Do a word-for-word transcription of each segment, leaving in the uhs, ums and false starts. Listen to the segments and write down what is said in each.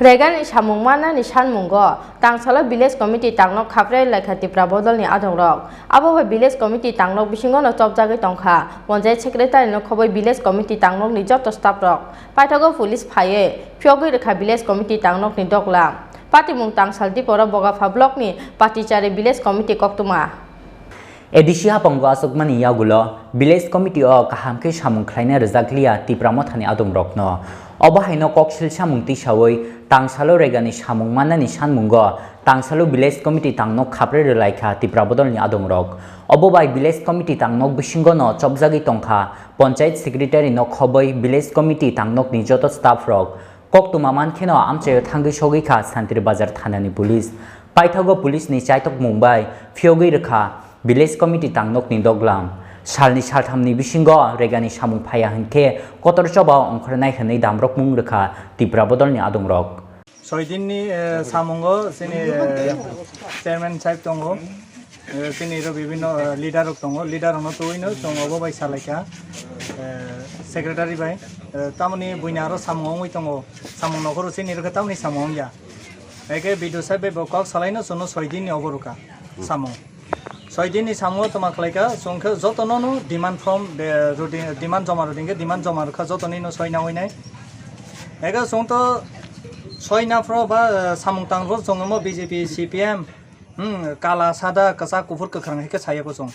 Regani samung mannani sanmungo tangsalo village committee tangnok khapre laikha Tipra bodolni adongrok. Abo bai village committee tangnok bisingono chopjagwi tongkha, ponchayat secretary no khoboi village committee tangnokni joto staff rok. Paithago police phaiwi phiyogwi rwkha village committee tangnokni doglam. Patimung tangsal diporo Bogapha blockni Patichari village committee koktwma. A D C hapango achukmani yagulo village committee o kaham khe samung khlaina rwjakliya Tipra mothani adongrokno. Obo haino koksil samung tisawi tangsalo regani samung mannani sanmungo tangsalo village committee tangnok khapre rwlaikha Tipra bodolni adongrok. Obo bai village committee tangnok bisingono chopjagwi tongkha ponchayat secretary no khoboi village committee tangnokni joto staff rok. Koktwma mankheno amchaio thangwi sogwi kha Santri Bazar thanani police. Paithago police ni chaitokmung bai phiyogwi rwkha village committee tangnokni doglam. Salni salthamni bisingo regani samung phaiya hinkhe kotor chobao ongkhornai hwnwi damrokmung rwkha Tipra bodolni adongrok. Soi dinni, eh, samungo chini, eh, chairman sahib tongo. Eh, chini ro bibhinno, eh, leader rok tongo. Leader rokno tuino chwng obo bai salaikha. Eh, secretary bai. Eh, tamoni buini aro samung wngwi tongo. Samung nokhoro chini rokhe tamoni samung wngya. Eke B D O sahib bai bo kok salaino chwngno soi dinni obo rwkha samung. Soi dinni samungo toma khlaikha, chwng khe jotono no demand form de, rwdi-, demand joma rwdingkhe, demand joma rwkha jotonino soi nawi nai. Eke chwng to soi naphro ba, eh, samung tangro chwng omo B J P, C P M, hmm, kala, sada, kwchak, kuphur, kwkhrang hai khe sayako chwng.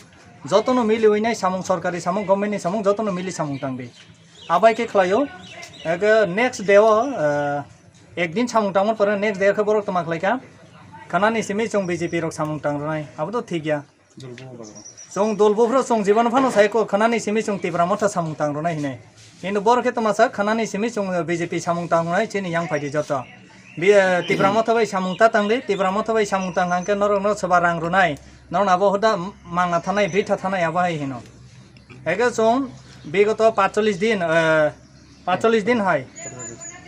Jotono miliwi nai samung, sorkari samung, government ni samung, jotono mili samung tangdi. Abai khe khlaio, eke next day o, eh, ekdin samung tangmani pore next day khe borok toma khlaikha. Khanani simi chwng B J P rok samung tangrwnai, abo to thik ya. Chwng dol buphuru chwng jibon phano sai kho, khanani simi chwng Tipra motha samung tangrwnai hinai. Kintu borok khe toma sa khanani simi chwng B J P samung tangrwnai chini yang phaidi joto. Bi, eh, Tipra motha bai samung ta tangdi, Tipra motha bai samung tang hangkhe norok no soba rang rwnai. Norok abo hoda mangna thanai, britha thanai abo hai hino. Eke chwng bigoto patchollish din, eh, patchollish din hai,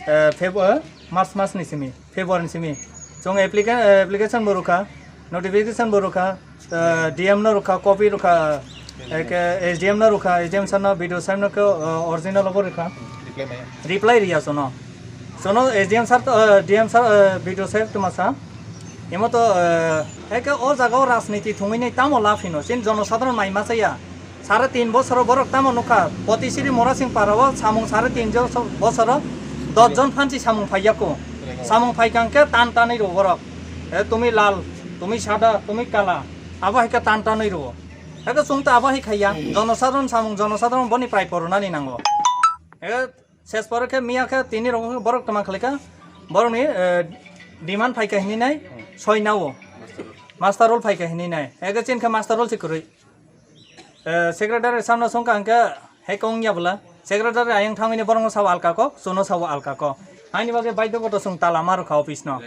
eh, Feb-, eh, March mas ni simi, February ni simi. Chwng applica-, eh, application bo rwkha, notification bo rwkha, eh, D M no rwkha, copy rwkha, eke S D M no rwkha, S D M sir no, B D O sir no khe, eh, original obo rwkha. Reply maya. Reply riya sono. Sono S D M sir to, eh, D M sir, eh, B D O sir to masa. Imo to, eh, eke o jaga o rajniti thungwi nai tamo lab hino. Chini jonosadharon mai masa ya. Sare tin bosoro borok tamo nukha, Potisiri Morasing Parao samung sare tin jo-, bosoro dos jon phansi samung phaiyaku. Samung phaikang khe tan tanwi rwo borok. E, tumi lal, tumi sada, tumi kala. Abo hai khe tan tanwi rwo. Eke chwng ta abo hai khaiya. Jonosadharon samung, jonosadharon boni prai poronani nango. E, ses pore khe miya khe tini rok borok toma khlaikha. Borokni, e, demand phaikha hinwi nai, soi nao. Master roll phaikha hinwi nai. Eke chin khe master roll se kwrwi. Eh, secretary samno songkha hwnkhe, hai kong ya bwla. Secretary ayang thangwi ni borokno sao alka kok, chwngno sao alka kok. Haini bagwi baidhyo goto chwng tala ma rwkha office no.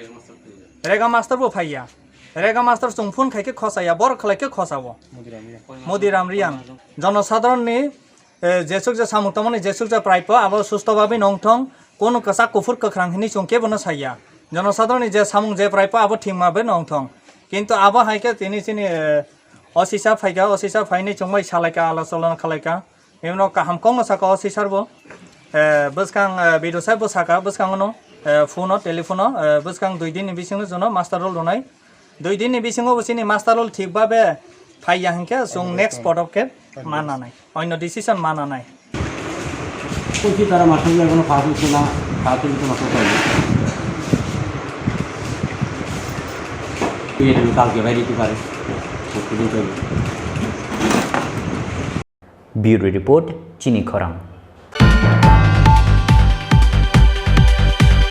Rega master bo phaiya. Rega master chwng phone khai khe khosaya, borok khlai khe khosao. Modiram Riyang. Jonosadharon ni, eh, jesuk je samung tongmani jesuk je praipo abo susto babi nongthong, kono kwchak kuphur kwkhrang hinwi chwng kebono saya. Jonosadharon ni je samung je praipo abo thwima bai nongthong. Kintu abo hai khe tini chini, eh, O C sir phaikha, O C sir phainwi chwngbai salaikha, alo cholona khalaikha. Bini ulo kaham kokno sakha O C sir bo. Eh, bwskang, eh, B D O sir bo sakha, bwskango no, eh, phone o, telephone o, eh, bwskang dui din ni bisingo jono master roll rwnai. Dui din ni bisingo bo chini master roll thik babe phaiya hinkhe chwng next podokep mananai. Onno decision mananai. Kunchi tara masuk ya kono pasu suna, pasu itu masuk lagi. Ini dulu kal ke beri itu kali. Buku itu. Bureau Report, Chini Khorang.